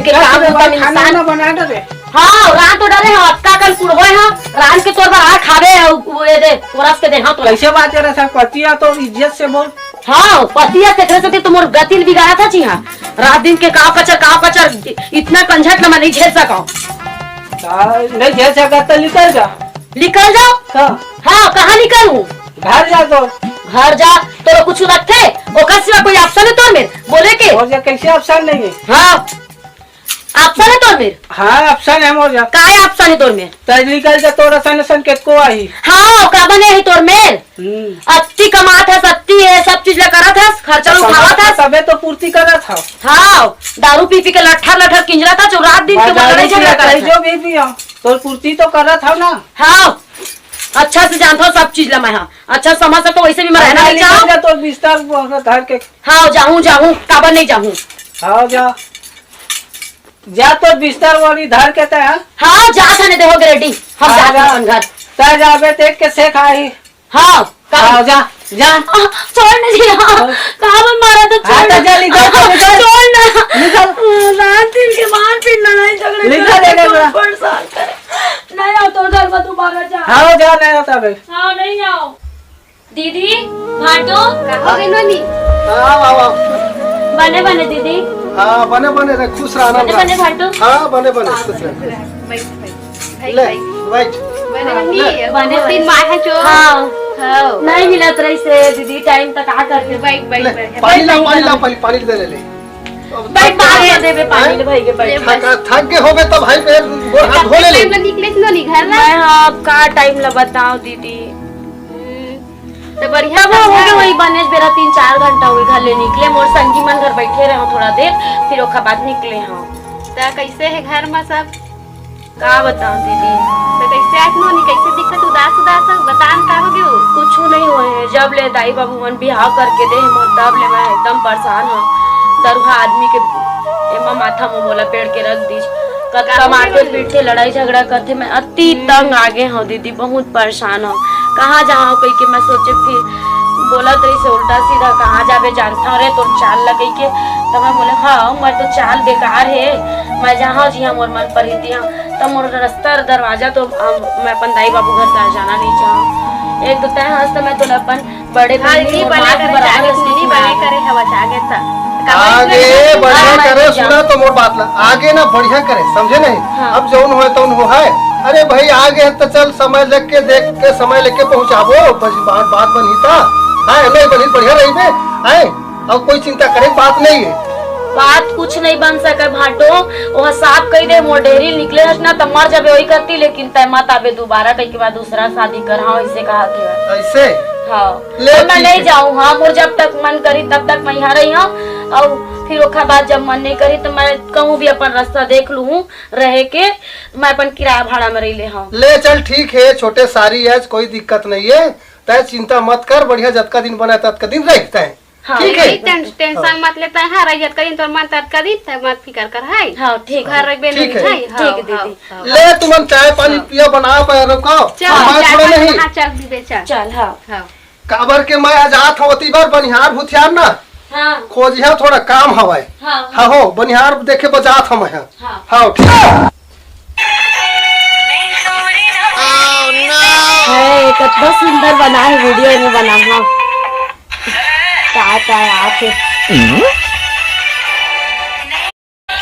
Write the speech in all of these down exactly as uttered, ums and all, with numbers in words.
के का काम होता खाना इंसान। वाना बना डरे। हाँ, रांध तो डरे हो, अतका कन कुड़बोए हो, रांध के तोर बर आ खाबे, अउ वो ये दे, तोरस के दे, हाँ, तोरा। कैसे बात करे सर, पति आ तो इज्जत से बोल। हाँ, पति आ तेकरे से तो मोर गति ल बिगाड़त हस इहाँ। रात दिन के काम पचर, काम पचर, इतना कंझट न मैं नहीं झेल सकौं। का नहीं झेल सकत त निकल जा। निकल जाओ? हाँ। हाँ, कहाँ निकलूँ? घर जा तो। घर जा, तोर कुछ रखथे? ओकर सिवा कोई option हे तोर मेर बोले के? और जा कैसे option नहीं है? हाँ। Option हे तोर मेर? हाँ, option हे मोर जा। काय option हे तोर मेर? तै निकल जा, तोर असन असन केतको आही। हाँ, का बने हे तोर मेर? हम्म। अत्ती कमात हस, अत्ती हे, सब चीज ला करत हस, खर्चा ला उठावत हस। तबे तो पूर्ति करत हव। हाँ, दारू पी पी के लट्ठर लट्ठर किंजरत हस, जो रात दिन के बाजारू लड़ाई झगड़ा करत हस। जो भी पिया, तोर पूर्ति तो करत हव ना। हाँ, अच्छा से जानत हव सब चीज ला मैं, हाँ। अच्छा समझ सकत हव, वैसे भी मैं रहना नहीं चाहूँ। तोर बिस्तर धर के। हाँ, जाहूँ, जाहूँ, काबर नहीं जाहूँ? हाँ, जा। जा तो बिस्तर वाली धर के तै, हाँ? हाँ, जा थाने देहो गे रेडी। हम हाँ, जात जा। अपन घर। तै जाबे तेक के सेक आही। हाँ, का? हाँ, जा, जा। आ, छोड़ ना जी, हाँ। हाँ। कहाँ मन मारा तो हाँ, छोड़ तो ना। जा, निकल, निकल। छोड़ ना। निकल। रात दिन के मारपीट, लड़ाई झगड़े निकल, करके निकल, तुम निकल। परेशान कर। नहीं आओ तो घर में दोबारा जा। हाँ, जा, नहीं आता बे। हाँ, नहीं आओ। दीदी, भाटो। का हो गे नोनी? हाँ, आओ, आओ। बने, बने दीदी। हाँ, बने, बने रह, खुश रह, आनंद बने, रह। बने भाटो। हाँ, बने, बने, खुश रह। बैठ, बैठ। ले, बैठ। बने, बने। बने, बने। हाँ। हाँ। नहीं मिलत रहिसे दीदी, time तक आ करके। बैठ, बैठ, ले, बैठ। पानी ला, पानी ला, पानी, पानी दे ले, ले। बैठ, पानी दे दे, पानी ले भाई के बैठ। थक, थक के होबे तब भाई पैर गोड़ हाथ धो ले, ले। Time ला निकले से नोनी घर ला। मैं हाँ, अब का time ला बताओ दीदी। हम्म। तो बढ़िया तब हो गए। वही बने बेरा तीन चार घंटा हुए घर ले निकले, मोर संगी मन घर बैठे रहे थोड़ा देर, फिर ओखर बाद निकले हम। तो कैसे हे घर में सब? का बताऊं दीदी? तो कैसे आज नोनी, कैसे दिखत उदास उदास हो? बता न का हो गयो? कुछ नहीं हुए है, जब ले दाई बाबू मन बिहाव करके दे मोर, तब ले मैं एकदम परेशान हूँ। दरुहा आदमी के एमा माथा में मोला पेड़ के रख दीस। कतका मारथे पीटथे, लड़ाई झगड़ा करथे, मैं अति तंग आ गे हूँ दीदी, बहुत परेशान हूँ। कहाँ जाऊँ कह के मैं सोचे, फिर बोलत रहिसे उल्टा सीधा, "कहाँ जाबे जानथव रे तोर चाल ल," कह के। तब मैं बोले, "हाँ, मैं तो चाल बेकार हे, मैं जहाँ जिहाँ मोर मन परी तिहाँ।" तब मोर रास्ता दरवाजा तो, अम, मैं अपन दाई बाबू घर जाना नहीं चाहूँ। एक तो तय हंस तो मैं तो अपन बड़े हाँ, बहिनी जी, और बने माँ के करे, बराबर जागे से नहीं, बने करे हवा जागे था। आगे बढ़िया करे, सुना तो मोर बात ला, आगे ना बढ़िया करे, समझे नहीं? हाँ। अब जौन होय तौन होय। अरे भाई, आगे है तो चल, समय लेके, देख के, समय लेके पहुँचाबो, बस बात, बात बनही ता, हाँ, नहीं बनही, बढ़िया रहिबे, हैं? अब कोई चिंता करे बात नहीं है। बात कुछ नहीं बन सके भाटो, वो साफ कह दे, मोर डेहरी निकले हस ना, त मर जाबे वही करती, लेकिन तय मत आबे दोबारा, कह के बाद दूसरा शादी कर, हाँ, ऐसे कहा थे। ऐसे? हाँ। ले, तो मैं ठीक नहीं है। जाऊँ, हाँ, मोर जब तक मन करी तब तक मैं यहाँ रही हूँ, और फिर ओखर बाद जब मन नहीं करी तो मैं कहूँ भी अपन रास्ता देख लूँ रहे के, मैं अपन किराया भाड़ा में रही ले हूँ। ले चल, ठीक है, छोटे सारी है, कोई दिक्कत नहीं है, तय चिंता मत कर, बढ़िया जतका दिन बना ततका दिन रह तय। हाँ, ठीक है। टें-, tension मत लेता है, हाँ, रही जतका दिन तोर मन ततका दिन, तय मत फिकर कर, है। हाँ, ठीक घर है। रख बेन ठीक है। है, हाँ, ठीक है, हाँ, दीदी। हाँ। ले तुमन चाय पानी हाँ। पिया, बना पाए रुको। चल, हाँ, चाय थोड़ा पानी नहीं। हाँ, चल दीदी, चल। चल, हाँ। हाँ। काबर के मैं आज आत हूँ, अति बार बनिहार भुथियार ना। हाँ। खोजिया थोड़ा काम हवाए। हाँ, हाँ। हाँ हो, बनिहार देखे बजात हम हैं। हाँ। हाँ, ठीक है। है, कितना सुंदर बना है, video में बना, हाँ। का, का आके।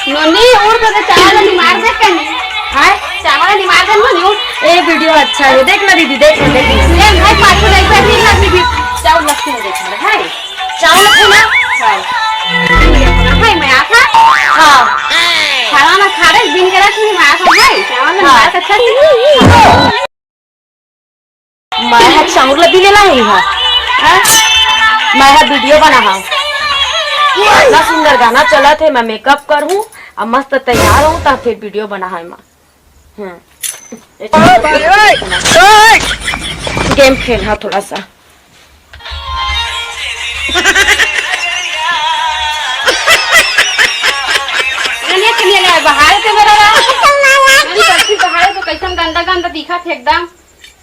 नोनी, उड़ के चावल निमार दे कनी। हाय, चावल निमार दे नोनी, उड़। ए, video अच्छा है, देख ना दीदी, देख ना, देख ना। ले भाई, पाछू देख, देख ना दीदी, चावल लखन देख ना, हाय। चावल लखन ना? हाय। हाय, मैं आखा? हाँ। खाना ना खा रहे, बिन के रख नहीं, मैं आखा, हाय। चावल ना हाँ। निमार के अच्छा नहीं। मैं ह चाउर ल बिने ला ही हा। हैं? मैं ह video बना हा। इतना सुंदर गाना चलत हे, मैं makeup कर हूँ, अब मस्त तैयार हूँ, तब फिर video बना हा मैं। हम्म। Game खेल हा थोड़ा सा। कनिया, कनिया ले, बाहर के मेरा रहा। अरे, सबसे बाहर तो कैसन गंदा, गंदा दिखत हे एकदम।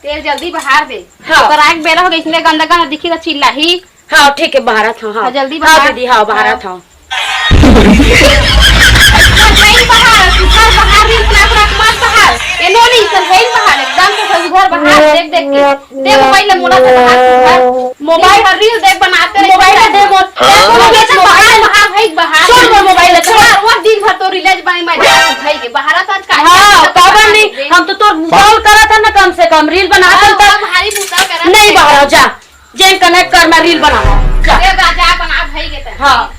तेल जल्दी बहार दे। हाँ। ओकर आग बेरा हो गई, इसलिए गंदा, गंदा दिखी तो चिल्लाही। हाँ, ठीक है, बहारत हूँ, हाँ। हाँ, जल्दी हाँ, बहार। दीदी, हाँ, बहारत हाँ। हूँ। बहार, सुघर बहार, रील बना के रख, मत बहार। ए नोनी, चल हेल बहार, एकदम से सुघर बहार, देख देख के। दे मोबाइल ले मोला से बहार सुघर। मोबाइल पर रील देख बनाते रहे। मोबाइल दे मोर। हाँ? मोबाइल से बहार, बहार भाई, बहार। छोड़ मोर मोबाइल ले, छोड़। बहार, वो दिन भर तो रील बनाई, मैं जा भाई के बहार आज का। हाँ, काबर नहीं? हम तो तोर कॉल करा था ना, कम से कम रील बना हाँ, था। भारी भूसा करा नहीं था। बहार, जा। जेन कनेक्ट कर, मैं रील बनावा। जा। दे दा, जा बना भाई के तन। हाँ।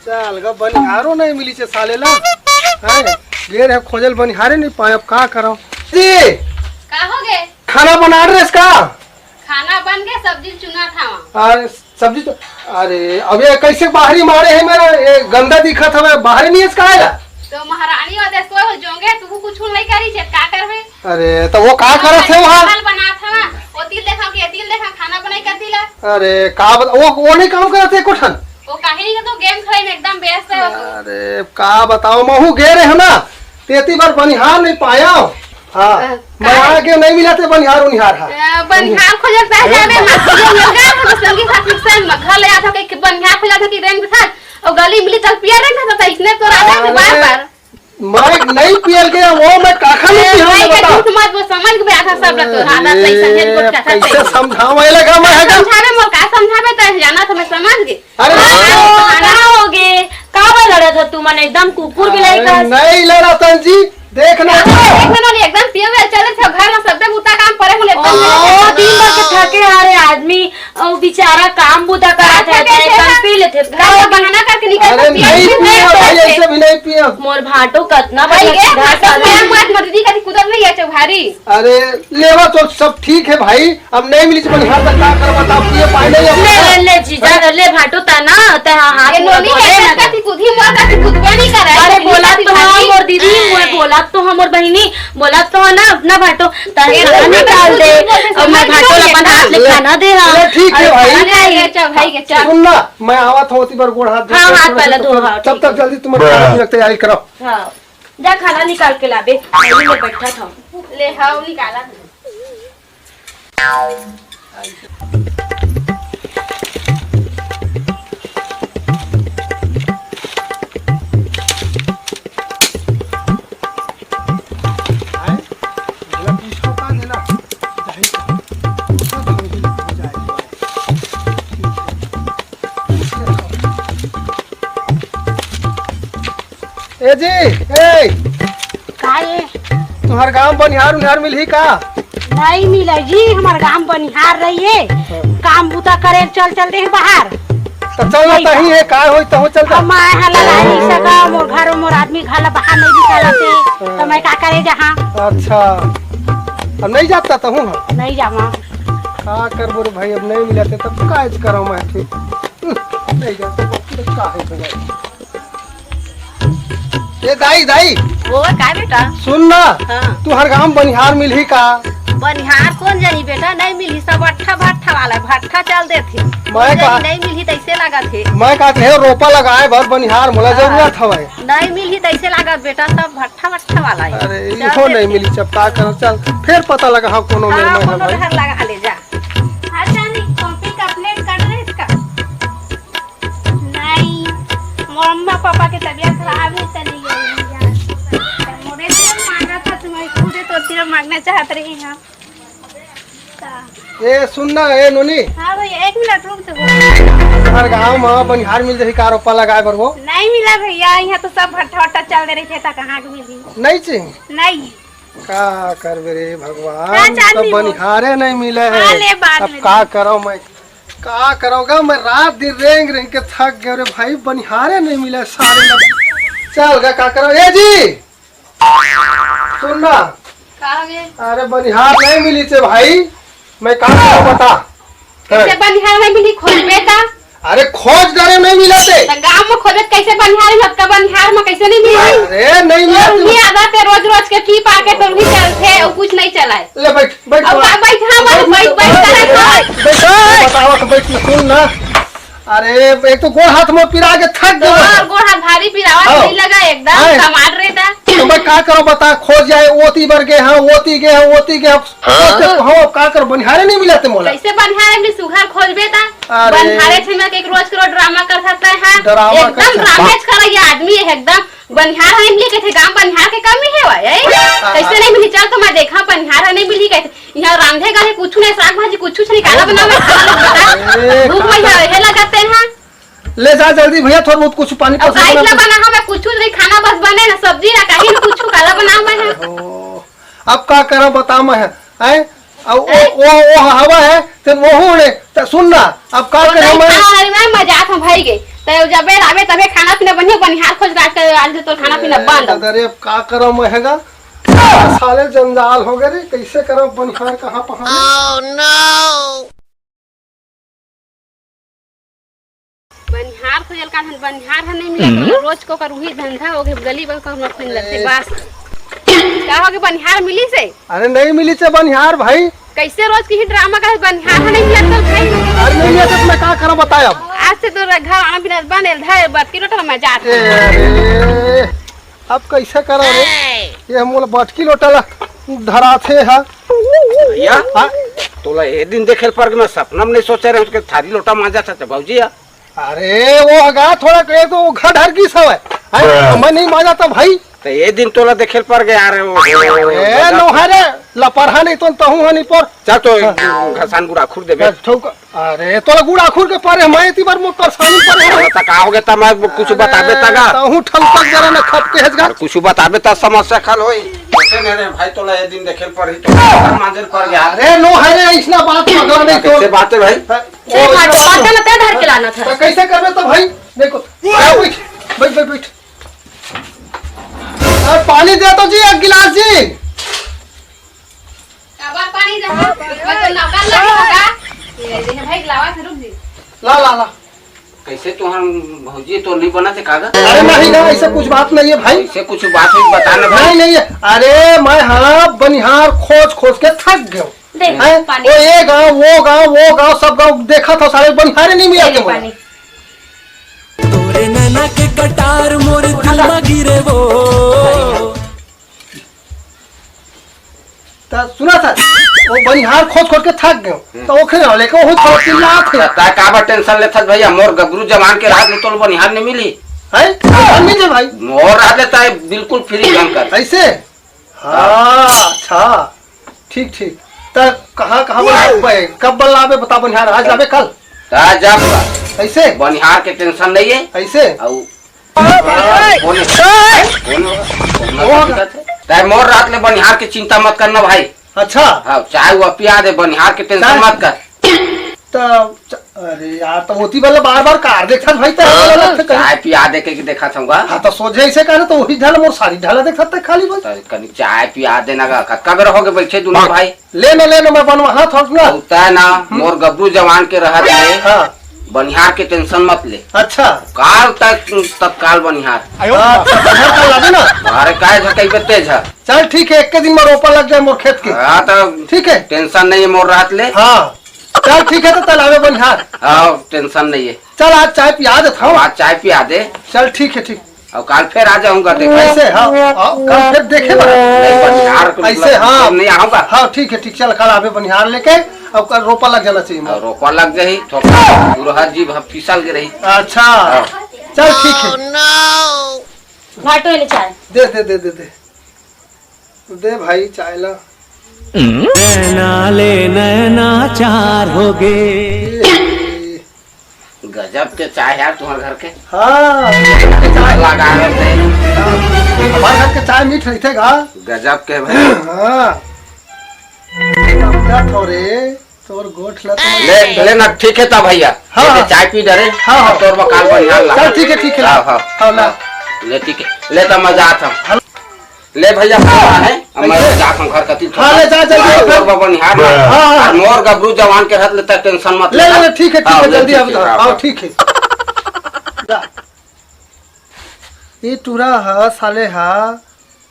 चल गा, बनिहारो नहीं मिली छे साले ला। हैं? गे रहे खोजल, बनिहारे नहीं पाए, अब का करव? जी, का हो गे? खाना बना रहे इसका? खाना बन गे, सब्जी चुना था वहाँ। अरे सब्जी तो, अरे अब ये कैसे बाहरी मारे है मेरा, ये गंदा दिखत हवे, बाहरी नहीं इसका आएगा? तो महारानी और देश को जोंगे, तू कुछ नहीं करी छे, का करबे? अरे तो वो का करत है वहाँ? दाल बनात हवा, वो तिल देखा के तिल देखा, खाना बनाई कर दिला। अरे का बता, वो वो नहीं काम करत है कुठन। वो काहे नहीं तो गेम खेले में एकदम व्यस्त है वो तो। अरे का बताओ, महू गे रहे ना, तेती बार बनिहार नहीं पाया। हाँ, अ, मैं काहे? आगे नहीं मिला थे बनिहार उनिहार हा। अ, बनिहार खोजत रह जाबे, मत खोजो, मिल गए, हम संगी साथी से घर ले जाता कि बनिहार खोजत कि रेंग था, और गली मिली तब पिया रेंग था, तो इसने तो राधा के बार अरे, बार। मैं नहीं पियल गया, वो मैं काखा नहीं ए, पिया, भाई मैं का बता। झूठ मत बोल, समझ गए आधा सब रख, आधा अरे, पैसा है, कुछ कहा कैसे नहीं। समझावे लगा मैं है का? समझावे मोर का समझावे, तय जाना था, मैं समझ गए। अरे, हाँ, हाँ, हाँ। का हो गे? का बा लड़त हो तुमन? एकदम कुकुर बिलाई अरे, का। नहीं लड़ा तन जी, देख ना। देख ना, एकदम पिए हुए चले थे घर में, सबे बूता काम परे मुले एकदम। ओ, दिन भर के थके हारे आदमी, ओ बेचारा काम बूता करत है, थके तने थे कम ना। पी लेते। घर में बहाना करके निकल अरे, सकती है। नहीं पिए भाई, ऐसे भी नहीं पिए। मोर भाटो कतना भाई, बढ़िया एक सीधा बात साधा। मैं मत मर्जी का कुदर नहीं है चौहारी। अरे, लेवा तो सब ठीक है भाई, अब नहीं मिली तो बनिहार तक का कर बताओ, पिए पाए नहीं अब। ले, ले, ले, जीजा, ले, भाटो तना, ते हाँ, हाथ ये में नोनी बोले है, ना। इसका ती कुछ ही मत, ती कुछ भी नहीं करा है, अरे, बोला तो हाँ, मोर दीदी, मैं बोला तो हाँ, मोर बहिनी, बोला तो हाँ ना, अपना भाटो, तन ये खाना तो निकाल दे, कुछ और मैं समझ भाटो लो अपन हाथ ले ले, खाना दे, हाँ। ले, ठीक है और भाई। खाना ले, ले, चल भाई, के चल। सुन ना, मैं आवत हूँ, ओती बार गोड़ हाथ धो हाँ, के हाथ थोड़ा पहले सा धो, हाँ, तब ठीक तक है। जल्दी तुम खाना पीने की तैयारी करो। हाँ, जा खाना निकाल के ला बे, मैं बैठा था। ले, हाँ, निकाला। ए जी, ए, का ये? तुम्हार गांव बनिहार उनिहार मिलही का? नहीं मिला जी, हमार गांव बनिहार रहिए, हाँ। काम बूता करे चल चल दे बाहर। तो चल ना, नहीं तही है, का होई तहो चल जा। अब मैं हला ला नहीं सका, मोर घर मोर आदमी घर ला बाहर नहीं निकालते, हाँ। तो मैं का करे जहाँ? अच्छा, अब नहीं जाता तहूँ हम? नहीं जावा। का करबो रे भाई, अब नहीं मिलते तब का करो मैं फिर? नहीं जाता तो का है भाई? ए दाई, दाई। ओ, काय बेटा? सुन ना, हाँ। तुहर गांव बनिहार मिलही का? बनिहार कोन जनी बेटा, नहीं मिलही, सब अट्ठा भट्ठा वाला, भट्ठा चल देथे। मैं कोन जनी कहा, नहीं मिलही, तैसे लागत हे। मैं कहत हे, रोपा लगाए बर बनिहार मोला हाँ। जरूरत हवय। नहीं मिलही, तैसे लागत बेटा, सब भट्ठा भट्ठा वाला है। अरे, चल इहो देथे। नहीं मिली, चपका कर चल, फिर पता लगा हाँ कोनो मेर हाँ, में कोनो हवय। डहर लगा ले जा। अच्छा, नहीं, कॉपी का प्लेट काट रहे इसका? नहीं, मोर अम्मा पापा के तबीयत खराब है, चली गई है। मोरे से मांगा था तुम्हें, खुदे तो सिर्फ मांगना चाहत रही हैं। ए, सुन ना, ए, नोनी। हाँ भैया, एक मिनट रुक जाओ। हर गांव में बनिहार मिल जाही का रोपा लगाए बर वो? नहीं मिला भैया, यहाँ तो सब भट्ठा वट्ठा चल दे रही थे, तो कहाँ के मिली? नहीं चाहिए? नहीं। का करबे रे भगवान, हाँ, चांदी सब बोल। बनिहारे नहीं मिले हाँ, है। ले, बाद अब में का दे। करो मैं, का करोगा? मैं रात दिन रेंग रेंग के थक गया रे भाई, बनिहारे नहीं मिले सारे लोग। चल गा, का करो? ए जी, सुन ना। का हो गए? अरे बनिहार नहीं मिली थे भाई, मैं का करूं बता। कैसे बनिहार नहीं मिली, खोजबे का? अरे खोज डरे नहीं मिला थे। तो गांव में खोजत कैसे बनिहार में, अतका बनिहार में कैसे नहीं मिली? अरे नहीं मिला और थे। उन्हीं आदत है रोज रोज के की पाके तो उन्हीं चलते, और कुछ नहीं चलाए। ले बैठ, बैठ, अब बैठ। का बैठ, हाँ, बैठ, बैठ, बैठ, बैठ, बैठ, बैठ। बैठ, बैठ, बैठ, बताओ तो बैठ, सुन ना। अरे, एक तो गोड़ हाथ मोर पिरा के थक गए। और गोड़ हाथ भारी पिरावा आओ। नहीं लगा एकदम, आए। कमाल रहता। तो मैं का करो बता, खोज जाए, ओती बर गए हाँ, ओती गए हाँ, ओती गए हाँ। हाँ? ओते, हाँ, अब का करो, बनिहारे नहीं मिला ते मोला। कैसे बनिहारे में सुघर खोजबे ता? अरे। बनिहारे छे में के रोज के रोज ड्रामा कर सकता है, हाँ? ड्रामा कर एकदम सकता है। ड्रामेज कर ये आदमी है, एकदम। बनिहार ह नइ मिली कहिथे, गांव बनिहार के कमी हे वय, ए? कइसे नइ मिली? चल तो मैं देखा, बनिहार ह नइ मिली कहिथे। इहां रांधे गए कुछु नइ, साग भाजी कुछु नइ, काला बनाऊं मैं, खाना लोग बता। ए, भूख का मैं हे लगत हे। ले जा जल्दी भैया, थोड़ा बहुत कुछ पानी अब पसंद काइट ला बना। बना हवं मैं, कुछु नइ, खाना बस बने ना, सब्जी ना, कहीं ना कुछु, काला बनाऊं मैं। ओ, अब का करंव बता मैं, हैं? अउ ओ, ओ, ओ हवा हे, तेन ओहू ने, त सुन ना, अब का करंव मैं? खाना वाला मैं, मैं जात हवं भाई के। त जबे आबे तबे खाना पीना बनिहार खोज के आज के, आज के तोर खाना पीना ए, बंद। अरे अब का करंव मैं हे गा? साले जंजाल हो गे रे, कइसे करंव बनिहार कहां पहां? बनिहार खोजल का धन, बनिहार ह नइ मिलत, हम्म। रोज के ओकर उही धंधा हो गे, गली बगल के हमर खोज लगथे, ए। बस। का हो गे, बनिहार मिलिस हे? अरे नइ मिलिस हे बनिहार भाई। कइसे रोज के ही ड्रामा का बनिहार ह नइ मिलत हे भाई? अरे नइ मिलत हे त मैं का करंव बताय अब? आज से तोर घर आना बिना बंद हे, धर बटकी लोटा ल मैं जात हवं। ए, अब कइसे करंव रे? ए मोला बटकी लोटा ला धराथे हा। भैया, हाँ? तोला ए दिन देखे ल पर गे, मैं सपना म नइ सोचे रहेंव के थारी लोटा मांजत हस भौजी हा। अरे, ओ गा, थोड़ा के तो घर ढर गिस हवय। हैं? मैं नइ मांजत भाई। त ए दिन तोला देखे ल पर गे, अरे, ओ, ओ, ओ, ए, गजब। नोहरे, लपरहा नइ तो तहूं ह नइ पर। चल तो, हाँ। घसान गुड़ा खुर देबे। चल, ठौका। अरे, तोला गुड़ आखुर के परे, मैं एती बर मोर परेशानी परे हवं। अरे, त का हो गे, त मैं कुछ बताबे त गा। तहूं ठंका जरा न खप के हस गा। अरे, कुछ बताबे त समस्या खल होई। कैसे नहीं रे भाई, तोला ए दिन देखे ल परही, तो मांजर पर गया। अरे, नो है रे, इसना बात पगला नहीं कइसे तो। बात हे भाई? हाँ, से ओ, बात, ओ, बात न ते धर के लाना था। त कइसे करबे त भाई? देखो, बैठ, बैठ, बैठ, बैठ। अरे, पानी दे तो जी, एक गिलास जी। काबर पानी दे? मैं तो नौकर लगे होगा। ये दे भाई, लावा थे, रुक जी। ला, ला, ला। कइसे तुहां भौजी तो नइ बनत हे का गा? अरे नहीं ना, अइसे कुछ बात नहीं हे भाई। अइसे कुछ बात होही बता ना भाई। नहीं, नहीं हे। अरे मैं हा बनिहार खोज खोज के थक गेंव। दे हैं? पानी। ओ ये गांव, वो गांव, वो गांव, सब गांव देखत हंव, साले बनिहारे नइ मिलत हे मोला। पानी। तोरे नैना के कटार मोर दिल म गिरे वो। त सुना सर, ओ बनिहार खोज खोज के थक गेंव। हम्म। त ओखरे लेके ओहू थोड़ा चिल्लात हे। त तैं काबर tension लेथस भैया? मोर गबरू जवान के रहत ले तोला बनिहार नइ मिली। हैं? बनिहार मिल जाय भाई। मोर रहत ले तैं बिल्कुल free काम कर। अइसे? हाँ, अच्छा। ठीक, ठीक। त कहाँ, कहाँ बनिहार बे? कब बन लाबे बता बनिहार? आज लाबे कल? त जब अइसे? बनिहार के tension नइ हे। अइसे? अउ कौन हे? कौन हे? कौन हे? तैं मोर रहत ले बनिहार के चिंता मत करना भाई। अच्छा। हाँ, चाय वो पिया दे, बनिहार के tension चाय? मत कर। त च-, अरे यार, त ओती वाला बार-बार कार देखत भाई, त हाँ, वाला लगथे कहीं। चाय पिया दे के देखत हंव गा। हाँ, त सोझे अइसे कहे ना, त ओही ढाला मोर सारी ढाला देखत हे खाली बस। त कनी चाय पिया देना गा, कतका बेर हो गे बइठे दुनों भाई। ले ना, ले ना, मैं बनवाहत हंव ना। अउ तैं ना, हम्म। मोर गबरू जवान के रहत ले हाँ। बनिहार के tension मत ले। अच्छा। काल तक तत्काल बनिहार। हाँ, अच्छा, बनिहार काल लाबे ना। अरे काय झकइबे तेज हे। चल ठीक हे, एक के दिन में रोपा लग जाय मोर खेत के। हाँ, त ठीक हे। Tension नइ हे मोर रहत ले। हाँ। चल ठीक हे, त तैं लाबे बनिहार। हाँ, tension नइ हे। चल आज चाय पिया देथंव। आज चाय पिया दे। चल ठीक हे, ठीक। अउ काल फेर आ जाहूं गा देखे। अइसे, हाँ, हाँ, काल फेर देखे बर। नहीं, बनिहार को अइसे, मतलब हाँ। नहीं आऊंगा। हाँ, ठीक हे, ठीक, चल, काल आबे बनिहार लेके, अउ काल रोपा लग जाना चाहिए। अउ रोपा लग जाही, थोड़ा गुरहर जीभ ह फिसल गे रही। अच्छा, हाँ। चल, ठीक हे। भाटो ले चाय। दे, दे, दे, दे, दे। दे भाई, चाय ला। नैना ले नैना चार हो गे। ए, गजब के चाय यार तुम्हारे घर के। हाँ, गजब के चाय। लगा रहते। हमारे घर के चाय मीठ रहिथे गा। गजब के भाई। हाँ। समझा थोरे, तोर गोठ ला तो ले, ले ना, ठीक हे त भैया। हाँ, ये हाँ। चाय पी डरे। हाँ, हाँ। तोर बकाल बनिहार ला। चल, ठीक हे, ठीक हे। हाँ, हाँ। हाँ, ला। ले, ठीक हे। ले त मैं जात हंव। हाँ। ले भैया, खाना हे, अब मैं जात हंव घर कती। हाँ, ले जा, जल्दी हाँ, से। मोर बबा निहार ला। हाँ, हाँ। अउ मोर गबरू जवान के रहत ले, तैं tension मत ले, ले। ले, ले, ठीक हे, ठीक हाँ, हे, ले, जल्दी ठीक आबे हे, तो। हाँ, हाँ, हाँ। ठीक हे। जा। ये टूरा ह, साले ह,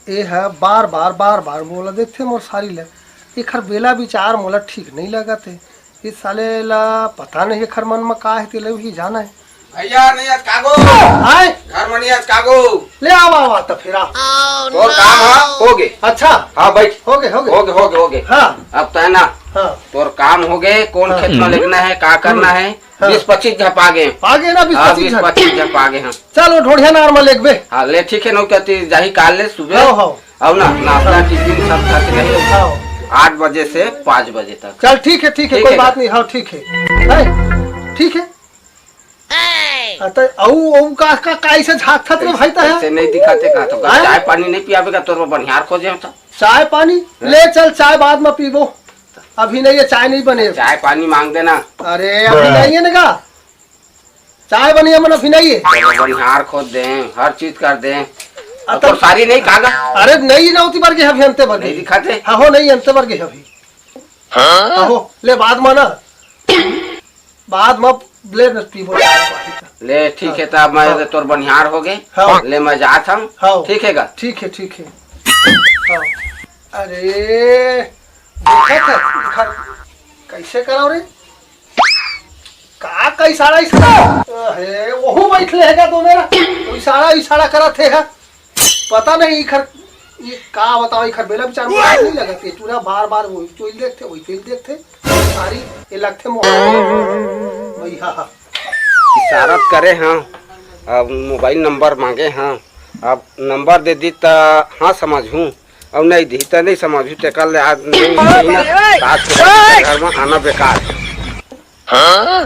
ए ह बार-बार, बार-बार मोला देखथे मोर सारी ल। एखर बेला विचार मोला ठीक नइ लगत हे। ए साले ला पता नहीं एखर मन म का हे, तेला उही जाना हे। भैया, नहीं आज कागो। आय? घर में नहीं आज कागो। ले आवा, आवा, त फिर आ। तोर काम ह, हो गे। अच्छा। हाँ, बैठ। हो गे, हो गे। हो गे, हो गे, हो गे। हाँ। अब तय ना, हाँ। तोर काम हो गे, कौन हाँ। खेत में लेगना है, का करना हम्म। है, हाँ। बीस पच्चीस झपा गे। आ गे ना, बीस हाँ, पच्चीस बीस झन। पच्चीस झपा गे, हाँ। चल, वो ढोढ़िया नार में लेगबे। हाँ, ले, ठीक है, नौकरी जाही काल ले सुबह। हाँ, हाँ। अब ना, नाश्ता, टिफिन सब खा के रही। हाँ। आठ बजे से पाँच बजे तक। चल, ठीक है, ठीक है, ठीक कोई है बात ना? नहीं। हाँ, ठीक है। है? ठीक है। हाँ, त अऊ, अऊ का, का, का ऐसे झांकत रे भाई, त है? ऐसे नहीं दिखाते का तो, हैं? चाय पानी नहीं पियाबे का, तोर बनिहार खोजे हो तो। चाय पानी? हैं? ले चल, चाय बाद में पीबो, अभी नहीं है, चाय नहीं बने। चाय पानी मांग देना। अरे, अभी नहीं है ना का? चाय बनी है, मन अभी नहीं है। तोर बनिहार खोज दे, हर चीज कर दे। अब अब तो तोर सारी नहीं कागा? अरे, नहीं ना होती बर के अभी अंते बर नहीं के। दिखाते? हाँ हो, नहीं अंते बर के अभी। हाँ? हाँ हो, ले बाद में ना। बाद में ले न पीबो। ले, ठीक है, हाँ। तब मैं हाँ। तोर बनिहार हो गे। हाँ। ले, मैं जात हूँ। हाँ। ठीक है गा? ठीक है, ठीक है। हाँ। अरे, देखत है, इखर कैसे कराओ रे? का, का इशारा, इशारा? अहे, वहू बैठले है का दो मेरा? वो इशारा, इशारा करत है, है? पता नहीं इखर, ये का बताओ, इखर बेला विचार में नहीं लगत है। पूरा बार बार वही चोइल देखते, वही चोइल देखते। सारी ये लगते मोहाल। वही, हाँ, हाँ। इशारत करे हाँ, अब मोबाइल नंबर मांगे हाँ, अब नंबर दे दी त हाँ समझ हूँ, अब नहीं दी त नहीं समझ हूँ। ते कल आज नहीं, नहीं ना, आज के बाद घर में आना बेकार। हाँ?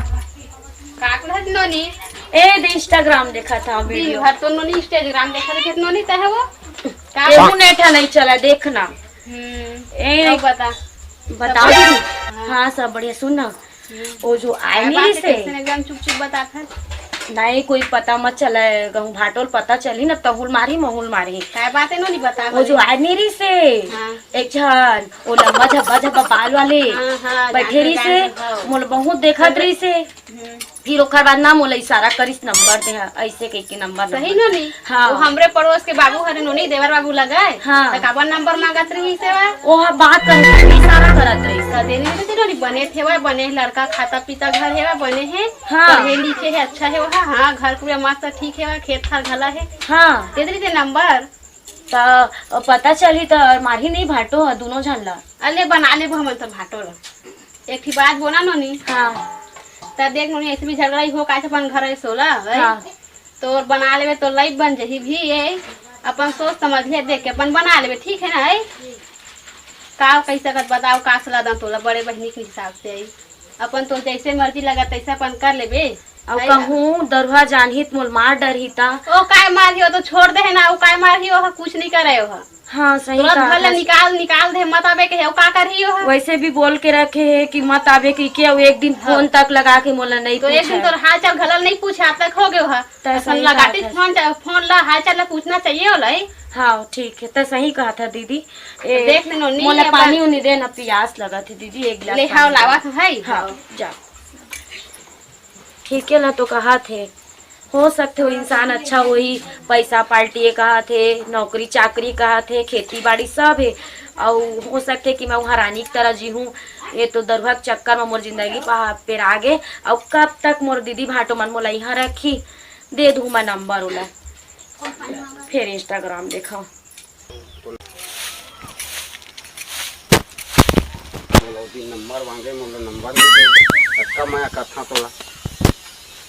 का करत नोनी? ए, दे Instagram देखत हूँ, दिन video। भर तो नोनी Instagram देखत रहे, नोनी तहे वो। का एहू नेट ह नहीं चला, देखना। हम्म, ए, अब बता। बताओ सब दीदी। हाँ। हाँ, सब बढ़िया। सुन ना, हम्म। वो जो आय काय मेरी बात है, से कैसे एकदम चुप चुप बतात है? नहीं, कोई पता मत चला, कहूँ भाटोल पता चली ना, तहुल मारी, महुल मारी। काय बात है, नोनी बता वो जो बने। आय मेरी से, हाँ। एक झन, वो लंबा झब्बा झब्बा बाल वाले, हाँ, हाँ, बैठे जानते, रही से, जानते, हाँ। मोला बहुत देखत रही से। हम्म। फिर ओकर बाद ना मोला इशारा करिस नंबर दे, ऐसे कह के नंबर, सही नंबर। नोनी? हाँ। वो हमरे पड़ोस के बाबू हरे नोनी, देवर बाबू लगे। हाँ। त काबर नंबर मांगत रही से वा? वो ह बात करत रही, इशारा करत रही। त देने में तो नोनी बने थे वा, बने लड़का खाता पीता घर है वा, बने है। हाँ। पढ़े लिखे है, अच्छा है वा। हाँ, घर पूरा मस्त ठीक है वा, खेत खार घला है। हाँ। दे दे नंबर। त पता चली त मारही नहीं भाटो ह, दोनों झन ला। अले बना लेबो हमन तो भाटो ला। एक ठी बात बोला नोनी। हाँ। त देख नोनी, ऐसे भी झगड़ा ही हो, काहे अपन घर है सोला, है? हाँ। तोर बना लेबे, तोर लाइफ बन जही भी, ये अपन सोच समझ ले, देख के अपन बना लेबे, ठीक है ना, है? का कैसे कर बताओ, का सलाह दा तोला, बड़े बहिनी के हिसाब से, है? अपन तो जैसे मर्जी लगा तैसे अपन कर लेबे। अब है ना? कहूँ दरुहा जानही त मोल मार डरही ता। ओ काय मारही, वो तो छोड़ दे है ना, वो काय मारही, वो कुछ नहीं करे हो। हाँ, सही तुरंत कहा घर ले था। निकाल, निकाल दे, मत आवे के है, वो का करही वो? वैसे भी बोल के रखे है कि मत आवे के, क्या वो एक दिन हाँ। फोन तक लगा के मोला नहीं तो एक दिन पूछा। तोर हाल चाल घलल नहीं पूछा, अब तक हो गयो है। त ऐसा सही लगाटी कहा था। फोन चा-, फोन ला, हाल चाल ला पूछना चाहिए होला, है? हाँ, ठीक है, त सही कहा था दीदी। ए, देख ले नोनी, मोला अपन पानी उनी दे ना, पियास लगा थी दीदी, एक गिलास ले, पानी हाँ, दे। लावा तो है, हाँ, हाँ। जा। ठीक है ना, तो कहा थे। हो सकथे वो इंसान अच्छा होही, पैसा पार्टी ये कहा थे, नौकरी चाकरी कहा थे, खेती बाड़ी सब है, अउ हो सकथे कि मैं वहाँ रानी की तरह जीहूँ। ये तो दरुहा के चक्कर में मोर जिंदगी पहा-, पेरा गे। अउ कब तक मोर दीदी भाटो मन मोला यहाँ रखी? दे दूँ मैं नंबर ओला, फिर Instagram देखा। मोला ओ दिन नंबर मांगे, मोला नंबर नहीं दे। अतका मया करथा तोला।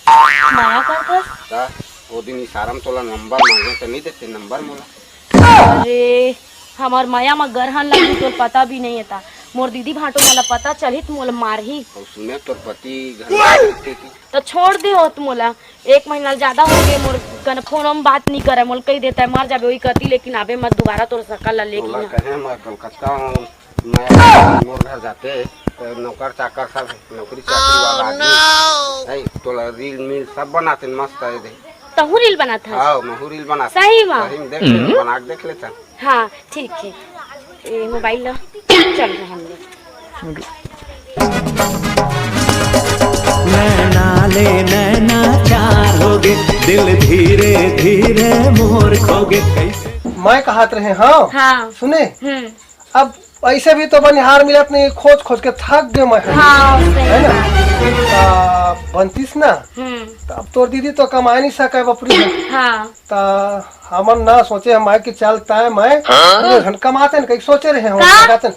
मया करथस? त ओ दिन इशारा में तोला नंबर मांगे, त नहीं देते नंबर मोला। अरे, हमार मया म गरहन लगी, तोर पता भी नहीं है ता। मोर दीदी भाटो मोला पता चलही त मोला मारही। अउ सुने, तोर पति घर में थे कि? त छोड़ दे होत मोला। एक महीना ले ज्यादा हो गए, मोर कन फोन में बात नहीं करे, मोल कही देता है, "मर जाबे वही कती, लेकिन आबे मत दोबारा तोर सकल ला लेके तोला यहाँ।" कहे मैं कलकत्ता हूँ, मैं मोर घर जाते, तो नौकर चाकर सब नौकरी चाकरी वाला आदमी है, तोला रील मील सब बनाते मस्त है दे। तहू रील बनात हस? हाँ, महू रील बनाते। सही में? सही में देख ले, बना के देख लेता। हाँ, ठीक है। ए, मोबाइल ला। चल रहे हम लोग। नैना ले नैना चार होगे, दिल धीरे धीरे मोर खोगे। कैसे? मैं कहत रहे, हाँ। हाँ। सुने? हम्म। अब ऐसे भी तो बनिहार मिलत नहीं, खोज खोज के थक गए मैं। हाँ, सही है ना? बात। आ, बनतीस ना, हम्म। तो अब तोर दीदी तो कमाए नहीं सके बपरी। हाँ। तो हमन ना सोचे हम आए कि चल तय मैं हाँ? दुनों झन कमाते हैं, कहीं सोचे रहे हम, का? लगाते हैं।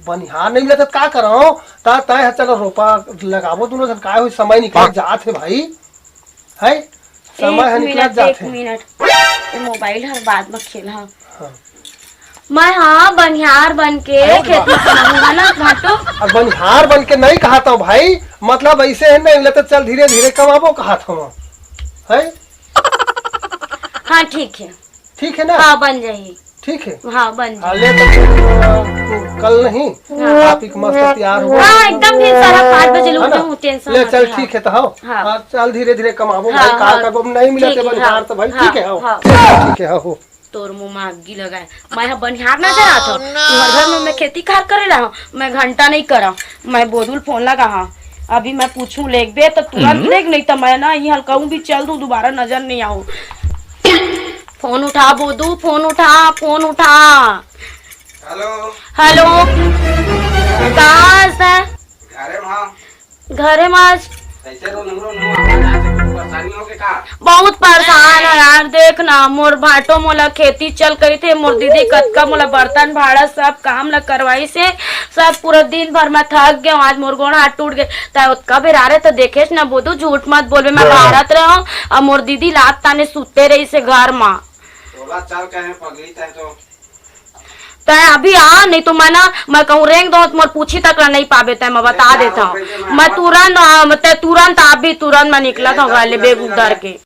बनिहार नहीं मिलत, का करो? ता तय है, चलो रोपा लगाबो दुनों झन, काय हुई, समय निकल जात है भाई, है? समय एक है, निकलत मिनट, जात एक है। मिनट, ये मोबाइल हर बाद में खेल, हाँ। हाँ। मैं, हाँ, बनिहार बन के अरे खेत में कमाऊंगा ना, घाटो। अब बनिहार बन के नहीं कहा था भाई, मतलब ऐसे है नहीं, ले तो चल धीरे धीरे कमाबो कहा था, है? हाँ, ठीक है। ठीक है ना? हाँ, बन जाही। ठीक है। हाँ, बन हाँ, जाही। ले तो फिर, अ, कल नहीं, हाँ। आप एक मस्त तैयार हो। हाँ, एकदम फिर साढ़े पाँच बजे है ना? उठूँ, tension ले मत चल, ले, हाँ। ठीक है तो, हाँ। हाँ। हाँ, चल धीरे धीरे कमाबो हाँ, भाई, का हाँ। करबो, अब नहीं मिलत ठीक है, बनिहार हाँ। तो भाई, हाँ, ठीक है, हाँ। हाँ। ठीक है, हाँ। तोर मुंह में आगी लगाए। मैं ह बनिहार नजर आत हव। तुहर घर में मैं खेती कार करे ला हव, मैं घंटा नहीं करा। मैं बोधू ल फोन लगा हव, अभी मैं पूछूं, लेगबे तो तुरंत हम्म। लेग, नहीं तो मैं ना इहाँ कहूँ भी चल दूं, दोबारा नजर नहीं आऊं। फोन उठा बोधू, फोन उठा, फोन उठा। हेलो। हेलो। कहाँ हस? घरे में। घरे में आज कैसे रो, रो, रो, आज कुछ परेशानी हो के का? बहुत परेशान है यार। देख ना, मोर भाटो मोला खेती चल कही थे, मोर दीदी कतका मोला बर्तन भाड़ा सब काम ला करवाई से, सब पूरा दिन भर मैं थक गया हूँ। आज मोर गोड़ हाथ टूट गए, तय ओतका बेर आ रहे तो देखेस ना बोधू, झूठ मत बोलबे, मैं हाँ। भारत रहे हूँ। और मोर दीदी लात ताने सुते रही से घर में। तोला चल कहे पगली तय तो। तय अभी आ, नहीं तो मैं ना, मैं कहूँ रेंग दो, मोर पूछी तक ला नहीं पाबे, तय मैं बता देता हूँ। मैं तुरंत, आ, तय तुरंत, अभी तुरंत मैं निकला था, गाले बेग उधर के।